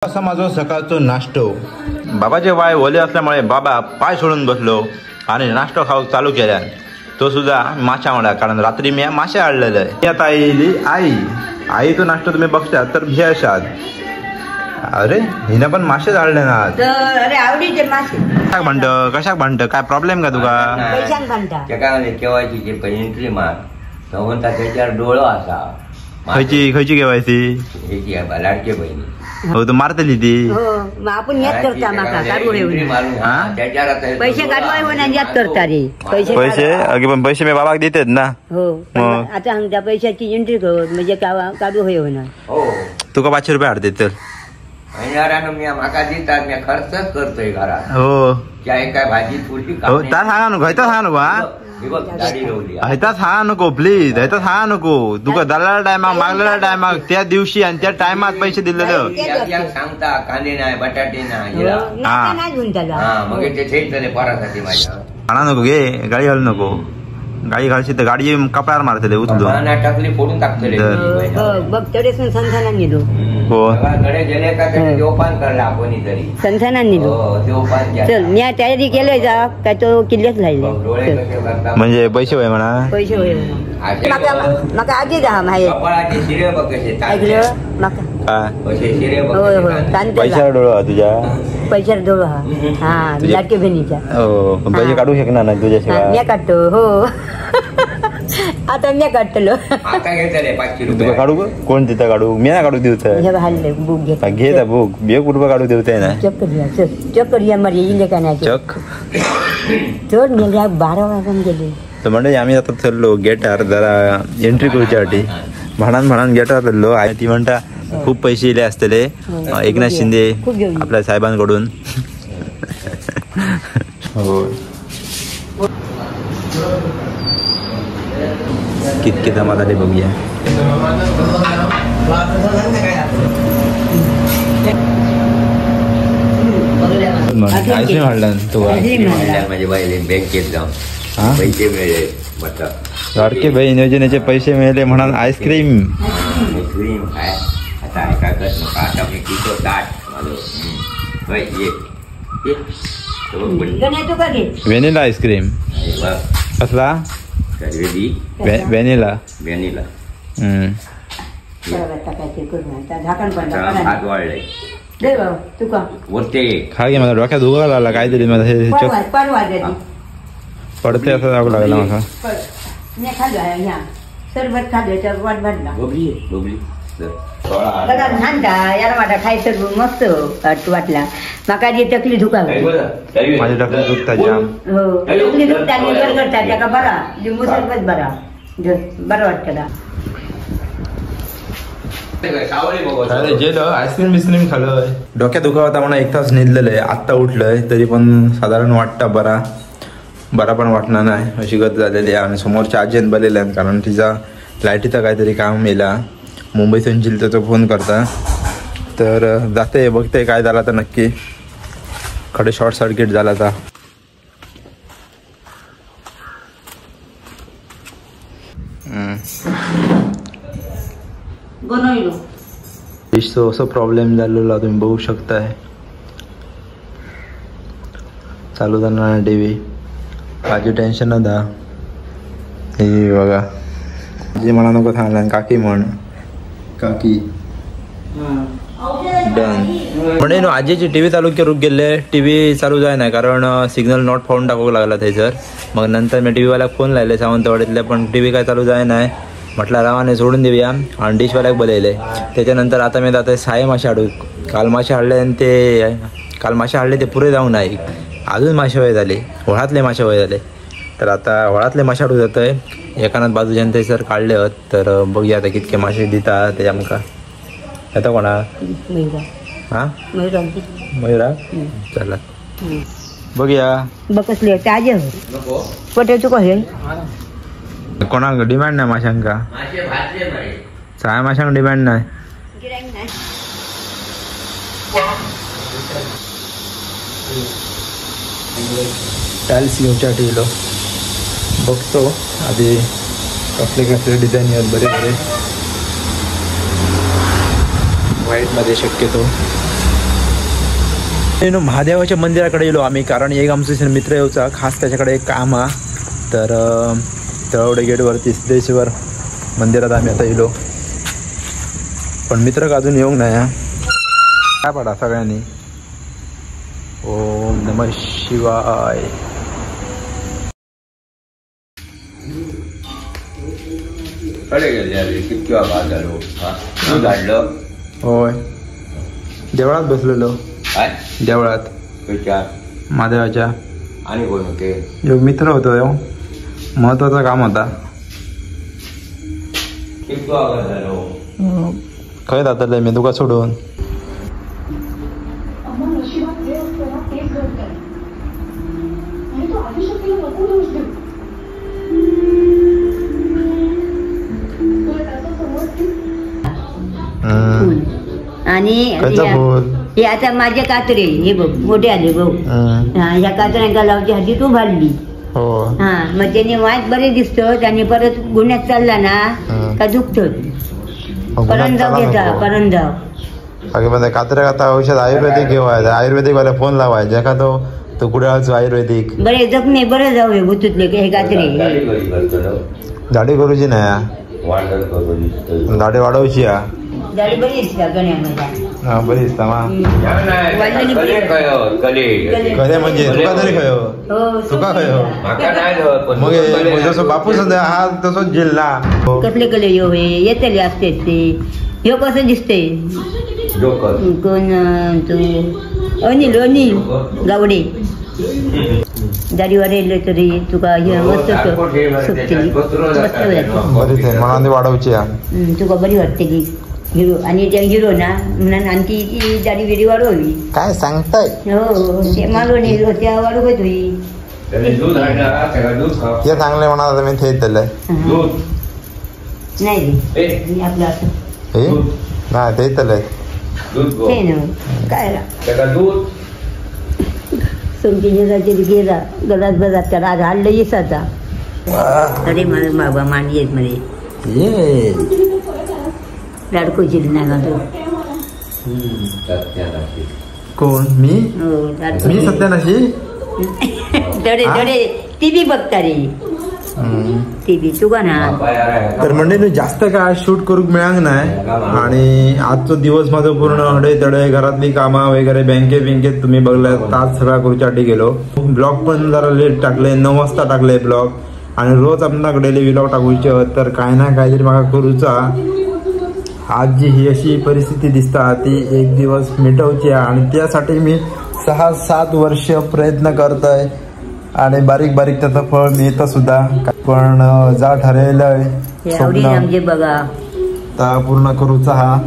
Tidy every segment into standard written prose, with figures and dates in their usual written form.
असा माझो सकाळचो नाश्तो। बाबाचे वाय ओले असल्यामुळे बाबा पाय सोडून बसलो आणि नाश्तो खाऊक चालू केला। तो सुद्धा माशा म्हणा, कारण रात्री मी माशा आणलेले आहे। आता येईल आई, आई तो नाश्तो तुम्ही बघता तर भे असाल, अरे हिने पण मासे आणले ना। अरे आवडीचे मासे। कशाक भांडत, कशाक भांडत, काय प्रॉब्लेम का तुका? पैशांक भांडता। तेका केवायची एंट्री मार तो म्हणता त्याच्यावर डोळो असा। खयची खयची केवायसी? लाडके बहिणी। हो तो मारतली ती। हो मग आपण याद करता माका काढू पैसे काढवाय हो ना, याद करता रे पैसे पैसे अगे पण पैसे मी बाबाक देतेत ना। हो आता हांगा पैशाची एंट्री कर म्हणजे काढू होय ना। हो तुका 500 रुपये हाडते तर महिन्यारानं मी माका दितात, मी खर्चच करतोय घरात। हो काय काय भाजी थोडी हो ता सांगा नको, हयता सांगा नको, हा हयता सांगा नको प्लीज, हयता सांगा नको। तुका दलाल टायमाक मागलेल्या टायमाक त्या दिवशी आणि त्या टायमात पैसे दिलेलं सांगता, कांदे नाही बटाटे नाही हा मग ते थेटले पोरासाठी माझ्या। आणा नको घे, गाडी घालू नको, गाडी घालशी तर गाडी कपाळावर मारतले उचलून टाकली फोडून टाकतले। बघ तरी संसानान नेलो। हो कडे गेले का तरी देवपान करला कोणी तरी संसानान नेलो। देवपान चल मी तयारी केलंय जा काय तो किल्लेच राहिले म्हणजे पैसे होय म्हणा, पैसे होय म्हणा। माका आजी जा माहे कपाळाचे शिरे बघ कसे ऐकलं माका कसे शिरे बघ। होय होय पैशावर डोळा तुझ्या, पैशावर डोळा हा लाडके बहिणीच्या। हो पण पैसे काढू शकणार नाही तुझ्याशिवाय। मी काढतो हो आता मी काढतलो। आता घेतले 500 रुपये तुका काढू कोण तिथं काढू, मी ना काढू देऊत हे हाडले बुक घे घे बुक 1 रुपये काढू देऊत ना। चेक करूया चल, चेक करूया मरे इले का नाही चेक चल मेल्या 12 वाजून गेले। तर म्हणजे आम्ही आता चाललो गेटार जरा एंट्री करूच्यासाठी भाणान भाणान गेटार चाललो। आणि ती म्हणता खूप पैसे इले असतले एकनाथ शिंदे आपल्या साहेबांकडून। हो कितके जमा झाले बघूया। आईस्क्रीम आणला तुका माझ्या बाईने बँकेत जाऊन पैसे मिळाले, लाडके बहीण योजनेचे पैसे मिळाले म्हणून आईस्क्रीम आईस्क्रीम काय आता ऐका नका आता मी पितो ताट माझं व्हॅनिला आईस्क्रीम कसला व्हॅनिला व्हॅनिला खा घे माझा डोक्यात दुखा लागला काहीतरी माझं हे पडते असं जाऊ लागला माझा। सरबत खाल्ल्याच्या वाट भरला मस्त वाटला माका जी तकली दुखा माझी तकली दुखता जाम। हो तकली दुखता आणि करता त्याका बरा लिंबू सरबत बरा बरं वाटतं। अरे जेल आईस्क्रीम बिस्क्रीम खाल्लं, डोक्यात दुखा होता म्हणून 1 तास निदलेलं आहे, आत्ता उठलंय तरी पण साधारण वाटतं बरा बरा पण वाटणार नाही अशी गत झालेली आहे। आणि समोरच्या आजीन बलेल्या कारण तिचा लाईटीचा काहीतरी काम येला मुंबईतून जिल त्याचा फोन करता तर जाते बघते काय झाला तर नक्की खडे शॉर्ट सर्किट झाला तर। असं प्रॉब्लेम झालेला तुम्ही बघू शकताय, चालू जाणार टीव्ही माझी टेन्शन न दा। हे बघा जी म्हणा नको सांगला काकी म्हण काकी डन म्हणजे नो आजीची टीव्ही चालू करूक गेले, टीव्ही चालू जाय नाही कारण सिग्नल not found टाकूक लागला थंयसर। मग नंतर मी टीव्हीवाल्याक फोन लायले सावंतवाडीतले पण टीव्ही काय चालू जाय नाही म्हटलं रावाने सोडून देऊया आणि डिशवाल्याक बोलयले। त्याच्यानंतर आता मी जाते साये मासे हाडूक, काल मासे हाडले आणि ते काल मासे हाडले ते पुरे जाऊन नाही अजून मासे वय झाले, व्हाळातले मासे वय झाले। तर आता व्हाळातले मासे हाडूक जातोय एकानात बाजूच्यान थंयसर काढले हत तर बघूया आता कितके मासे दिता ते आमकां। येता कोणा हा मयुरा चला बघूया बघ कसले ताजे पटे तुका हे कोणाक डिमांड नाही माशांका, साय माशांक डिमांड नाही। टाईल्स घेऊच्या ठेवलो बघतो आधी कसले कसले डिझाईन आहेत बरे बरे व्हाईट मध्ये शक्यतो। महादेवाच्या मंदिराकडे गेलो आम्ही, कारण एक आमचे मित्र येऊचा खास त्याच्याकडे एक काम हा. तर तळवडे गेटवरती सिद्धेश्वर मंदिरात आम्ही आता येलो, पण मित्र का अजून येऊन नाही. काय पडा सगळ्यांनी ओम नमः शिवाय. होय देवळात बसलेलो. काय देवळात? महादेवाच्या. आणि कोण होते? एक मित्र होतो, महत्वाचं काम होता. खंय जातले मी तुका सोडून? आणि हे आता माझे कात्रे हे बघ मोठे आले बघ, ह्या कात्र्यांका लावची हाती तू भाडली. हा मग त्याने वाट बरे दिसत आणि परत गुन्ह्यात चालला ना का दुखत. परंजाव घेता परंजाव. कात्रे आता औषध आयुर्वेदिक घेवायचं, आयुर्वेदिक वाला फोन लावायचा एखादो तो कुडाळचो आयुर्वेदिक. बरे जखमे बरे जाऊ हे भुतुतले हे कात्रे. दाढी करूची नाही, दाढी वाढवची. दाढी बरी दिसता गण्यामध्ये. हा बरी दिसता मा. कले म्हणजे तुका तरी खयो, तुका खयो मग जसो बापूस हा तसोच जिल्हा. कसले कले यो हे येतले असते ते ह्यो कसं दिसते कोण तू अनिल अनिल गावडे. दाढी वाढवले तरी तुका हे मस्त सुटतली, मस्त मनाने वाढवची तुका बरी वाटतली हिरो. आणि त्या हिरो ना म्हणून आणखी ती दाढी बिडी वाढवावी. काय सांगताय? हो ते मालवणी हिरो त्या वाढवत होई. ते चांगले म्हणा मी थेट दिलंय नाही रे आपलं असं नाही ते दिलंय काय सोमची जिराची गेला गलास बजात त्याला आज हाडलं येसाचा. अरे मला बाबा मांडी येत मध्ये लाडको जिल्हा ना तो. कोण मी? मी सत्यानाशी दडे दडे ती बी बघता रे ती बी तुका ना. तर म्हणजे जास्त काय शूट करूक मिळांग नाही आणि आजचा दिवस माझं पूर्ण हडे तडे घरातली कामा वगैरे बँके बिंकेत तुम्ही बघला तास सगळा करूच्यासाठी गेलो. ब्लॉग पण जरा लेट टाकले, 9 वाजता टाकले ब्लॉग. आणि रोज आपणाक डेली ब्लॉग टाकूचे तर काय ना काहीतरी म्हाका करूचा. आज जी ही अशी परिस्थिती दिसता ती एक दिवस मिटवची आणि त्यासाठी मी 6-7 वर्ष प्रयत्न करतोय आणि बारीक बारीक त्याचं फळ मिळतं सुद्धा. पण जा ठरवलंय स्वप्न बघा ता पूर्ण करूचा. हा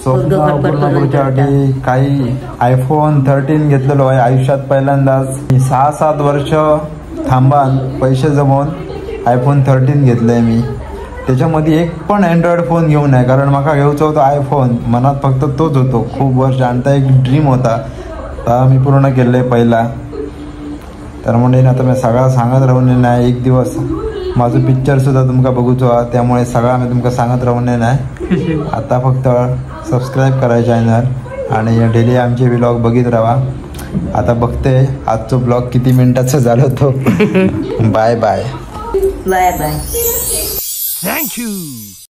स्वप्न पूर्ण करूच्यासाठी काही आयफोन 13 घेतलेलो आहे आयुष्यात पहिल्यांदाच. 6-7 वर्ष थांबान पैसे जमवून आयफोन 13 घेतलंय मी. त्याच्यामध्ये एक पण अँड्रॉइड फोन घेऊन आहे, कारण माका घेऊचा होता आयफोन, मनात फक्त तोच होतो खूप वर्ष आणि तो एक ड्रीम होता ता मी पूर्ण केले पहिला. तर म्हणजे आता मी सगळं सांगत राहून नाही, एक दिवस माझं पिक्चर सुद्धा तुमका बघूचो, त्यामुळे सगळं मी तुमका सांगत राहून नाही. आता फक्त सबस्क्राईब करा चॅनल आणि डेली आमचे ब्लॉग बघित राहा. आता बघते आजचो ब्लॉग किती मिनिटाचा झालो तो. Bye bye bye bye. Thank you.